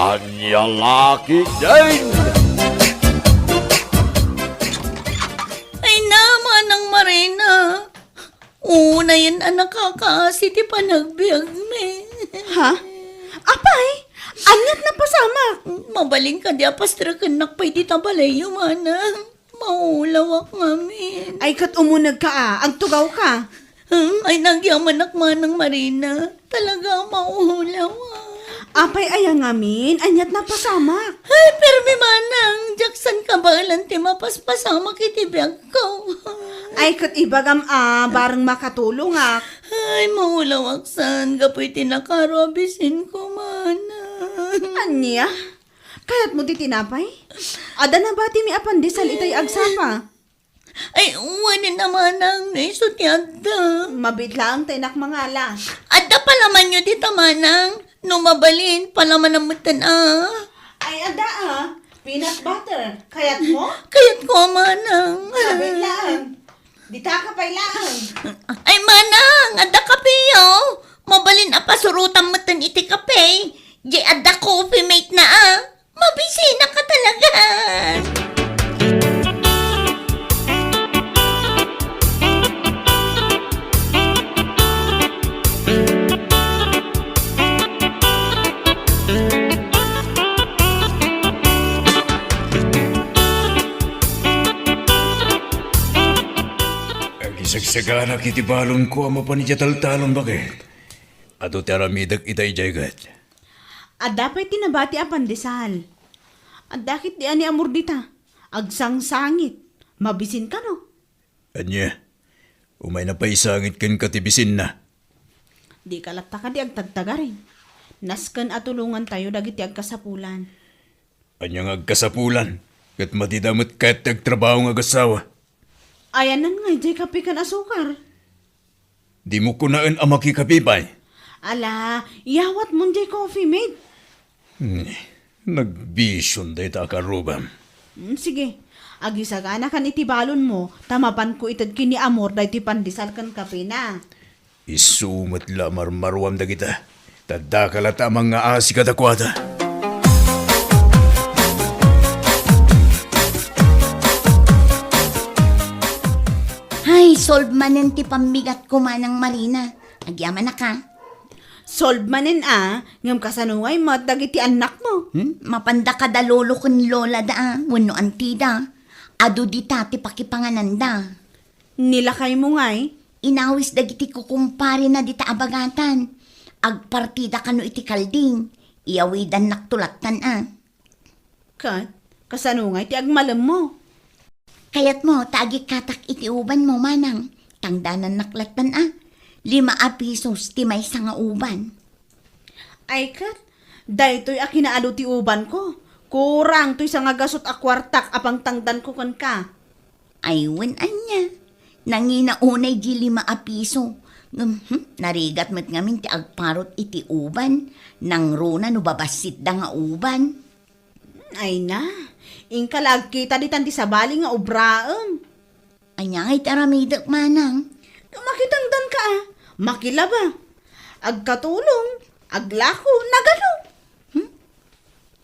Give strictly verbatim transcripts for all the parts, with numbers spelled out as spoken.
Ania la ketdin? Ay na, Manang Marina. Unayen a nakakaasi ti panagbiagmi. Ha? Apay? Aniat napasamak? Mabalin kadi a pastrakennak pay dita balayyo, Manang? Maulawak ngamin. Ay, ket umunegka a, agtugawka. Hmm, ay, nagyamanak, Manang Marina. Talaga, maulawak. Apay aya ngamin, aniat napasamak? Ay, permi, Manang, diak san kabaelan ti mapaspasamak iti biagko. Ay, ket ibagam a, bareng makatulongak. Ay, maulawak san, gapu iti nakaro a bisinko, Manang. Ania? Kayatmo ti tinapay? Adda nabatimi a pandesal itay agsapa. Ay, wen a, Manang, no isu ti adda. Mabiit laeng ta inak mangala. Adda palamanyo dita, Manang. No mabalin, palamanam metten a. Ay, adda a. Peanut butter. Kayatmo? Kayatko a, Manang. Mabiit laeng. Dita ka pay laeng. Ay, Manang, adda kapeyo. Mabalin a pasurotam metten iti kape. Di adda Coffee Mate na a. Mabisinaka talaga. Agisagsaganak iti balonko a mapan idiay taltalon, baket. Adu ti aramidek ita idiay ket. Adda pay ti nabati a pandesal. Adda ket di ani amor dita. Agsangsangit. Mabisin kano? Ania? Umayna pay isangit kenka ti bisinna. Dika latta kadi agtagtagarin. Nasken a tulongantayo dagiti agkasapulan. Ania nga agkasapulan? Ket madida met kayat ti agtrabaho nga agassawa. Ayanan nga idiay kape ken asukar. Dimo kunaen a makikape pay. Ala, iyawatmon diay Coffee Mate. Hmm, nagbision dayta a karrubam. Hmm, sige, agisaganakan iti balonmo, ta mapanko ited ken ni Amor daytoy pandesal ken kapena. Isu met la a marmaruam dagita. Ta daka latta a mangngaasi kadakuada. Ay, solve manen ti pammigatko, Manang Marina. Agyamanak a. Solve manen a, ngem kasano ngay met dagiti annakmo? Hmm? Mapanda kada lolo ken lolada a, wenno antida. Adu dita ti pakipangananda. Ni lakaymo ngay? Inawis dagiti kukumparena dita a bagatan. Agpartida kano iti kalding. Iyawidannakto lattan a. Ket, kasano ngay ti agmalemmo? Kayatmo ta agikkatak iti ubanmo, Manang. Tangdanannak lattan a. Lima a pisos ti maysa nga uban. Ay ket, daytoy a kinaadu ti ubanko. Kurang toy sangagasut a kuartak a pangtangdanko kenka. Ay, wen ania. Nangina unay di lima a piso. Ngem, hmm, narigat met ngamin ti agparut iti uban. Nangruna no babassitda nga uban. Ay na, inka la agkita ditan ti sabali nga obraem. Ania ngay ti aramidek, Manang? Makitangdanka a, makilaba, agkatulong, aglako, nagadu. Hmm?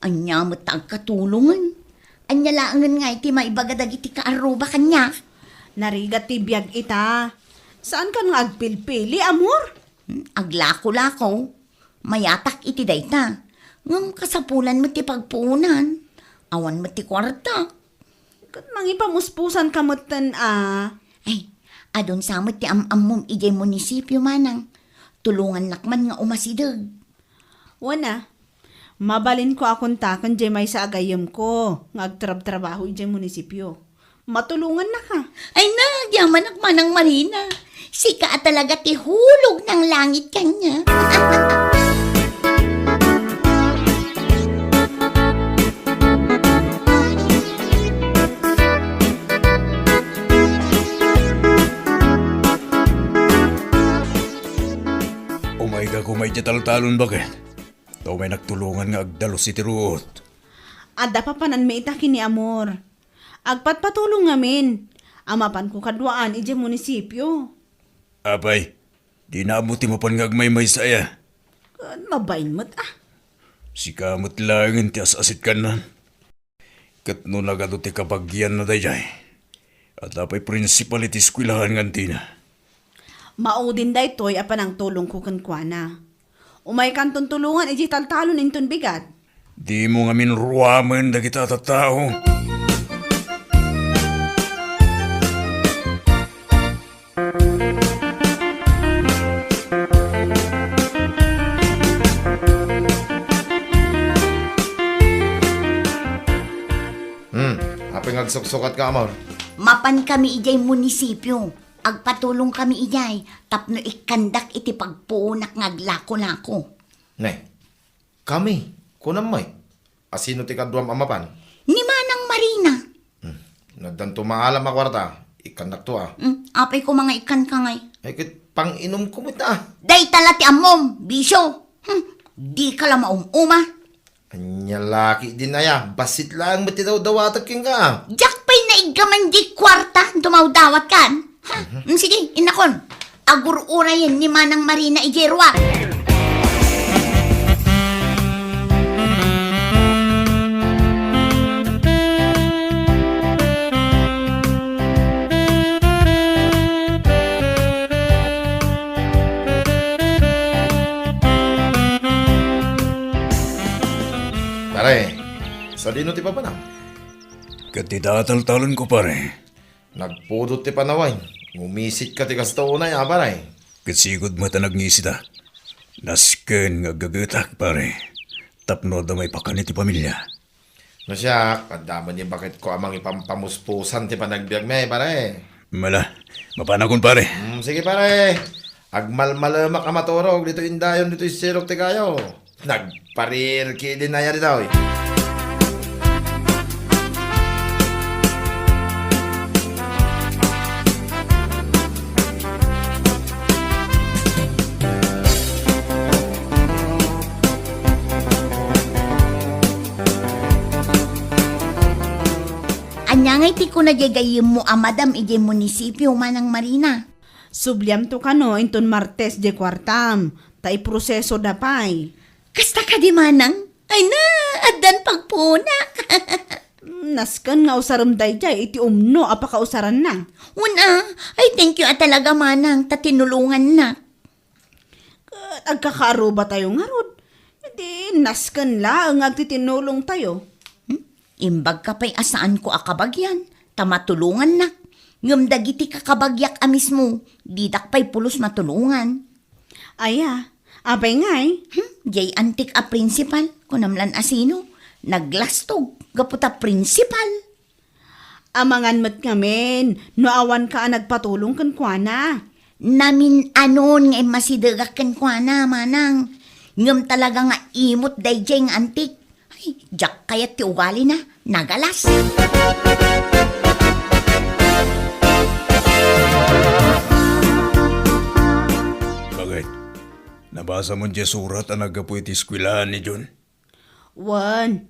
Ania met ta agkatulongen? Ania laengen nga iti maibaga dagiti kaarruba kaniak? Narigat ti biag ita. Saankan nga agpilpili, amor? Hmm? Aglako-lako. Mayatak iti dayta. Ngem kasapulan met ti pagpuonan. Awan met ti kuarta. Ket mangipamuspusanka metten a. Ay, adun sa met ti am-ammom idiay munisipio, Manang. Tulongannak man nga umasideg. Wen a, mabalinko a kontaken diay maysa a gayyemko nga agtrabtrabaho idiay munisipio. Matulongannaka. Ay, nagyamanak, Manang Marina. Sika a talaga ti hulog ng langit kanya. Umayka koma idiay taltalon, baket. Ta umaynak tulongan nga agdalus iti ruot. Adda papananmi ita ken ni Amor. Agpatpatulong ngamin a mapanko kaduaan idiay munisipio. Apay, dina ammo ti mapan nga agmaymaysa aya? Ket mabain met a. Sika met laengen ti as-asitkanna. Ket no nagadu ti kabagianna daydiay, adda pay prinsipal iti eskuelahan nga antina. Maudin daytoy a panangtulongko kenkuana. Umaykanton tulongan idiay taltalon inton bigat. Dimo ngamin ruamen dagita a tattao. Hmm, apay nga agsuksukatka, amor? Mapankami idiay munisipio. Agpatulongkami idiay tapno ikkandak iti pagpuonak nga aglako-lako. Ne, kami, kunam met. Asino ti kaduam a mapan? Ni Manang Marina. Hmm. No addanto maalam a kuarta, ikkannakto a. Hmm, apay koma nga ikkanka ngay? Ay, ket panginumko met a. Dayta la ti ammom, bisio. Hmm, dika la maum-uma. Ania la ketdin aya, bassit laeng met ti dawdawatek kenka. Diak pay naiggaman diay kuarta, dumawdawatkan. Ha? Mhm. Hmm, sige, innakon. Agur-urayen ni Manang Marina idiay ruar. Pare, sadino ti papanam? Ket ti tataltalonko, pare. Nagpudot ti panawen. Ngumisitka ti kasta unay, a, pare. Ket sigud met a nagngisita. Nasken nga aggagetak, pare. Tapno adda maipakan iti pamilia. No siak, adda met ni baketko a mangipampamuspusan ti panagbiagmi, pare. Mala, mapanakon, pare. Hmm, sige, pare. Agmalmalemak a maturog ditoy indayon, ditoy sirok ti kayo. Nagparir ketdin aya ditoy. Ania ngay ti kuna diay gayyemmo a madam idiay munisipio, Manang Marina? Subliamto kano inton Martes diay kuartam, ta iprosesoda pay. Kasta kadi, Manang? Ay na, addan pagpuonak. Nasken nga usarem daydiay iti umno a pakausaranna. Wen a, ay, thank you a talaga, Manang, ta tinulongannak. Ket agkakaarubatayo ngarud. Idi nasken laeng nga agtitinulongtayo. Hmm? Imbagka pay a saanko a kabagian, ta matulongannak. Ngem dagiti kakabagiak a mismo, didak pay pulos matulongan. Aya, apay ngay? Hmm, diay antik a prinsipal, kunam lan a sino, naglastog gapu ta prinsipal. Amangan met ngamin no awanka a nagpatulong kenkuana. Namin-anon nga immasidegak kenkuana, Manang. Ngem talaga nga imot daydiay nga antik. Ay, diak kayat ti ugalina. Nagalas. Bakit? Nabasam diay surat a naggapu iti eskuelahan ni Jun? Wen,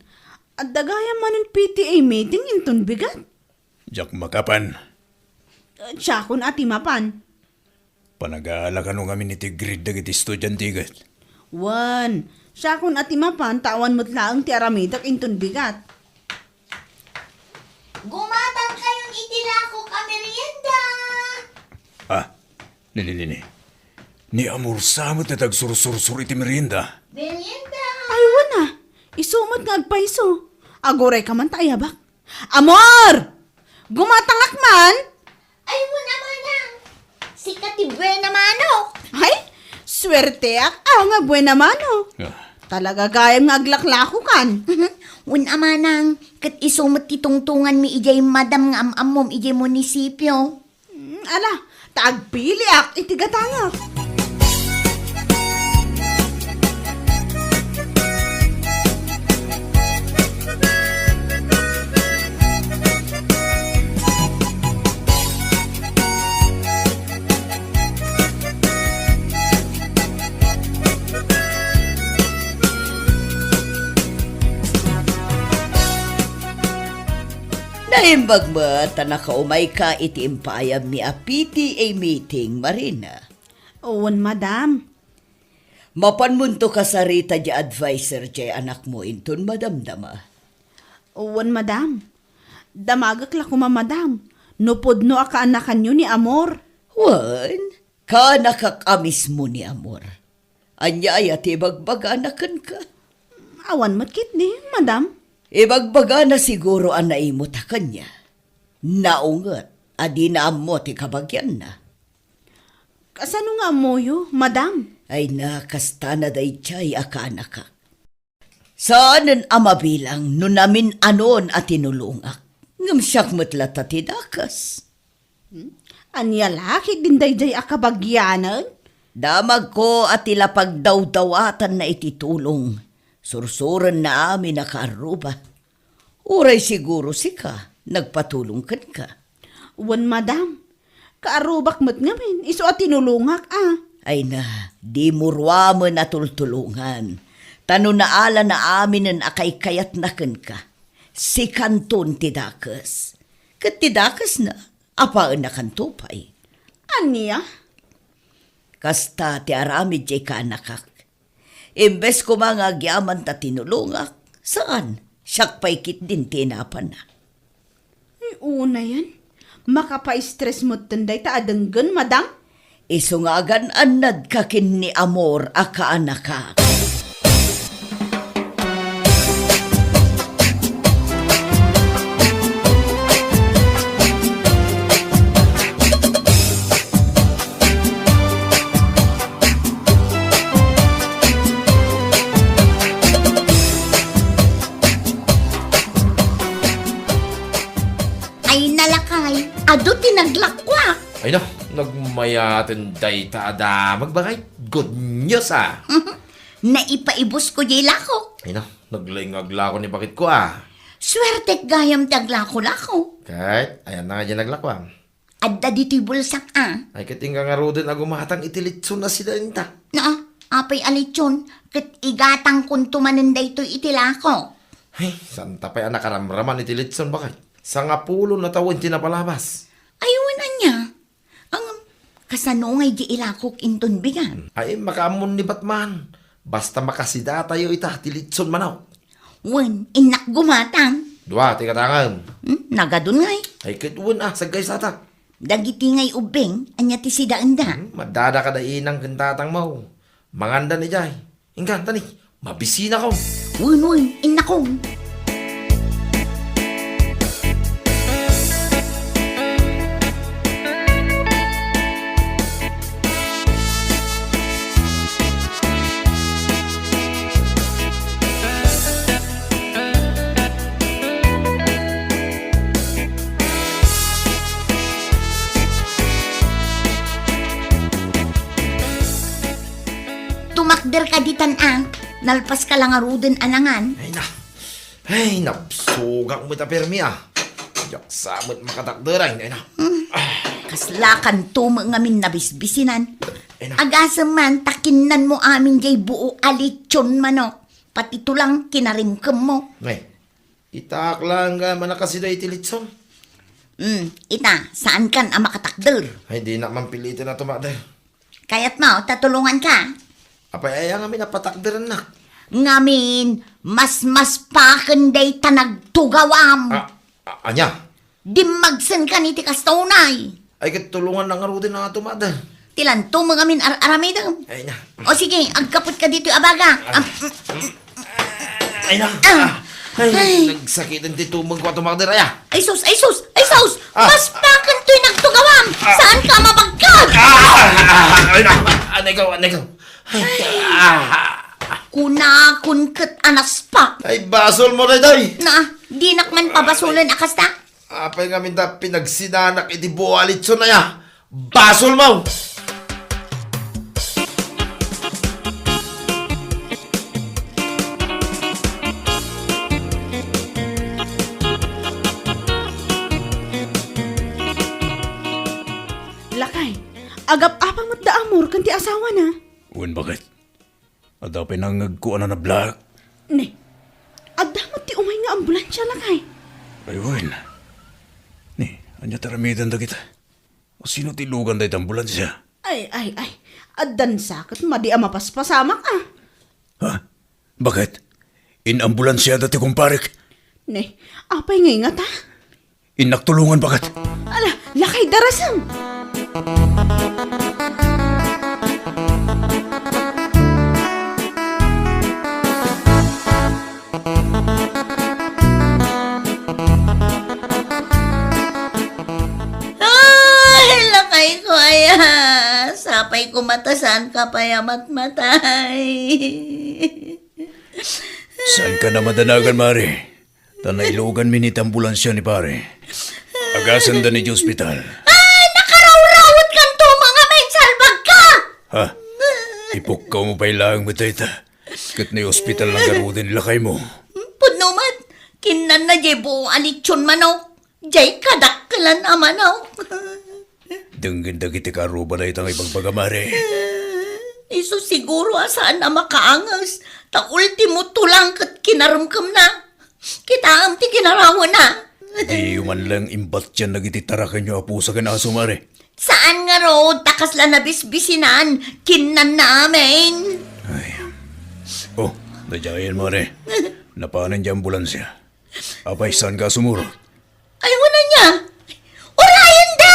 adda gayam manen P T A meeting inton bigat. Diak makapan. Siakon a ti mapan. Panagala kano ngamin iti grade dagiti estudiante ket. Wen, siakon a ti mapan ta awan met laeng ti aramidek inton bigat. Gumatang kayon iti lakok a merienda. Ah, nini, nini. Ni Amor sa met ti agsursursur iti merienda. Merienda. Ay, wen a. Isu met nga agpayso. Aguray ka man ta ayabak. Amor! Gumatangak man! Ay, wen a, Manang. Sika ti buena mano. Ay, suerteak a nga buena mano. Ah. Talaga gayam nga aglaklakokan. Wen a, Manang, ket isu met ti tungtonganmi idiay madam nga am-ammom idiay munisipio. Mm, ala, ta agpiliak iti gatangak. Naimbag met ta nakaumayka iti impaayammi a P T A meeting, Marina. Wen, madam. Mapanmonto kasarita diay adviser diay anakmo inton madamdama. Wen, madam. Damagek la koma, madam, no pudno a kaanakanyo ni Amor. Wen, kaanakak a mismo ni Amor. Ania aya ti ibagbagana kenka? Awan met ketdi, madam. Ibagbagana siguro a naimota kaniak. Naunget a dina ammo ti kabagianna. Kasano nga ammoyo, madam? Ay na, kastana daydiay a kaanakak. Saanen a mabilang no namin-anon a tinulongak. Ngem siak met latta ti dakes. Hmm? Ania la ketdin daydiay a kabagianen? Damagko a ti la pagdawdawatanna iti tulong. Sursurenna amin a kaarruba. Uray siguro sika, nagpatulong kenka. Wen, madam. Kaarrubak met ngamin, isu a tinulongak, a. Ay na, dimo ruamen a tultulongan. Ta no naalana aminen a kaykayatna kenka, sikanton ti dakes. Ket ti dakesna, apaennakanto pay. Ania? Kasta ti aramid diay kaanakak. Imbes koma nga agyaman ta tinulongak, saan, siak pay ketdin ti inapanna. Ay, unayen. Makapaistres metten dayta a denggen, madam. Isu nga agan-annadka ken ni Amor a kaanakak. Ay, nalakay, adu ti naglakuak. Ay na, nagmayaten dayta a damag, bakay. Good news, a. Naipaibusko diay lakok. Ay na, naglaing nga aglako ni baketko, a. Suertek gayam ti aglako-lako. Ket, ayanna nga diay naglakuam. Adda ditoy bulsak, a. Ay, ket inka ngaruden a gumatang iti litson a sidaenta. Naa, apay a litson, ket igatangkonto manen daytoy iti lako. Ay, santa pay a nakaramraman iti litson, bakay. Sangapulo na tawen ti napalabas. Ay, wen, ania? Ngem, kasano ngay diay ilakok inton bigat? Ay, makaammon ni Batman. Basta makasidatayo ita ti litson manok. Wen, innak gumatang. Dua ti gatangem. Hmm, nagadun ngay. Ay, ket wen, a, saggaysata. Dagiti ngay ubbing, ania ti sidaenda? Hmm, madada kada inang ken tatangmo. Manganda idiay. Inka, tani, mabisinakon. Wen, wen, innakon. Tumakderka ditan a, nalpaska la ngaruden a nangan. Ay na. Ay, nabsogak met a permi, a. Diak sa met makatakder, ay, ay na. Hmm. Kaslakanto met ngamin nabisbisinan. Ay na. Agasem man, ta kinnanmo amin diay buo a litson manok. Pati tulang kinarimkemmo. Ay, itak lang nga manakasida iti litson. Hmm, ita, saankan a makatakder. Ay, dinak man piliten a tumakder. Kayatmo ta tulonganka? Apay aya ngamin a patakderennak? Ngamin, masmaspaken dayta nagtugawam. A, a, ania? Dimmagsenkan iti kasta unay. Ay, ket tulongannak ngaruden a tumakder. Ti lanto met ngamin ar-aramidem. Ay na. O sige, agkaputka ditoy a baga. A. Am-, Ay na. A. A. Ay, ay, nagsakiten ti tumengko a tumakder, aya. Ay sus, ay sus, ay sus! A. Maspaken toy nagtugawam! A. Saanka a mabagkag? A. Ay na. Anay ko, anay ko. Ay. A. Kunakon ket a naspak. Ay, basolmo daytoy. Na, dinak man pabasolen a kasta. Apay ngamin ta pinagsinanak iti buo a litson aya? Basolmo! Lakay, agap-apa met da Amor ken ti asawana? Wen, baket. Adda pay nangngegko a nanablag? Ne, adda met ti umay nga ambulansia, lakay. Ay, wen. Ne, ania ti aramiden dagita? O sino ti lugan dayta ambulansia? Ay, ay, ay. Addan sa ket madi a mapaspasamak, a. Ha? Baket? Inambulansiada ti kumparek? Ne, apay ngay ngata? Innak tulongan, baket. Ala, lakay darasem. Ay, lakay ko, aya. Sapay ko matasan ka pay a matmatay. Saanka a madanagan, Mare? Ta nailuganmi iti ambulansia ni Pare. Agasenda idiay ospital. Ay, nakarawrawetkanto, mga mensalbag ka! Ha? Ipukkawmo pay laeng met dayta. Ket idiay ospital lang ngaruden ni lakaymo. Pudno met, kinnanna diay buo a litson manok. Diay kadakkelan a manok. Denggen dagiti kaarruba dayta nga ibagbaga, Mare. Isu siguro a saan a makaanges, ta ultimo tulang ket kinaremkemna. Kitaem ti kinarawana. Diyo man laeng imbatian dagiti tarakenyo a pusa ken aso, Mare. Saan ngarud, ta kasla nabisbisinan, kinnanna amin. Ay. Oh, daydiayen, Mare. Napanen diay ambulansia. Apay, saanka a sumurot? Ay, unay nia! Urayenda!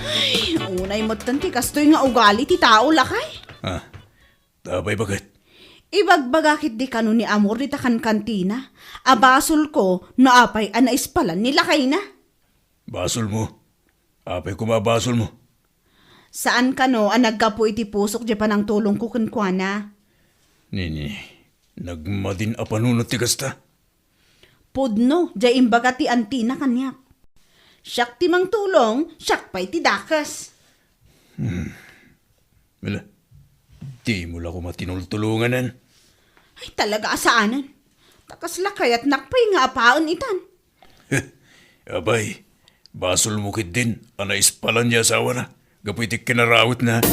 Ay, unay metten ti kastoy nga ugali ti tao, lakay. Ah, apay, baket? Ibagbaga ketdi kano ni Amor dita kankantina a basolko no apay a naispalan ni lakayna. Basolmo? Apay koma a basolmo? Saan kano a naggapu iti pusok diay panangtulongko kenkuana. Nini, nagmadin a panunot ti kasta? Pudno, diay imbaga ti antina kaniak. Siak ti mangtulong, siak pay ti dakes. Hmm. Ala, dimo la koma tinultulonganen. Ay, talaga a saanen. Ta kasla kayatnak pay nga apaen itan. Apay, basolmo ketdin a naispalan ti asawana gapu iti kinarawetna.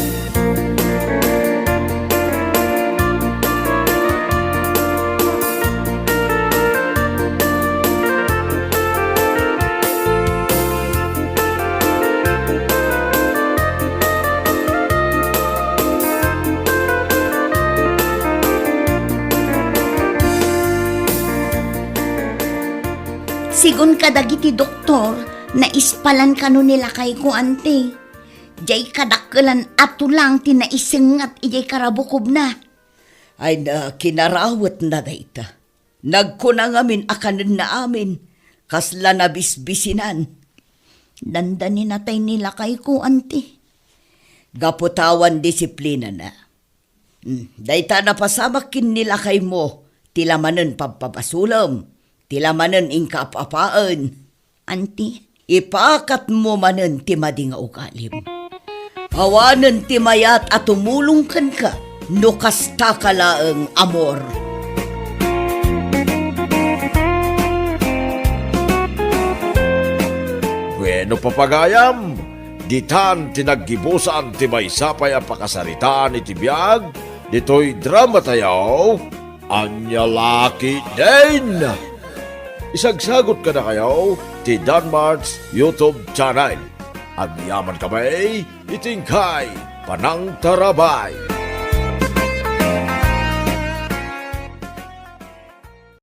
Sigun kadagiti doktor, naispalan kano ni lakayko, anti. Diay kadakkelan a tulang ti naisengngat idiay karabukobna. Ay, na kinarawetna dayta. Nagkuna ngamin a kanenna amin, kasla nabisbisinan. Dandani natay ni lakayko, anti. Gapu ta awan disiplinana. Hmm, dayta a napasamak ken ni lakaymo, ti la manen pabpabasolem, ti la manen inka ap-apaen. Anti, ipakatmo manen ti madi nga ugalim. Awanen ti mayat a tumulong kenka no kastaka laeng, Amor. Bueno, papagayam, ditan ti naggibusan ti maysa pay a pakasaritaan iti biag ditoy dramatayo, Ania La Ketdin. Isagsagut kadakayo ti Danmart's YouTube channel. Agyamankami iti inkay panangtarabay.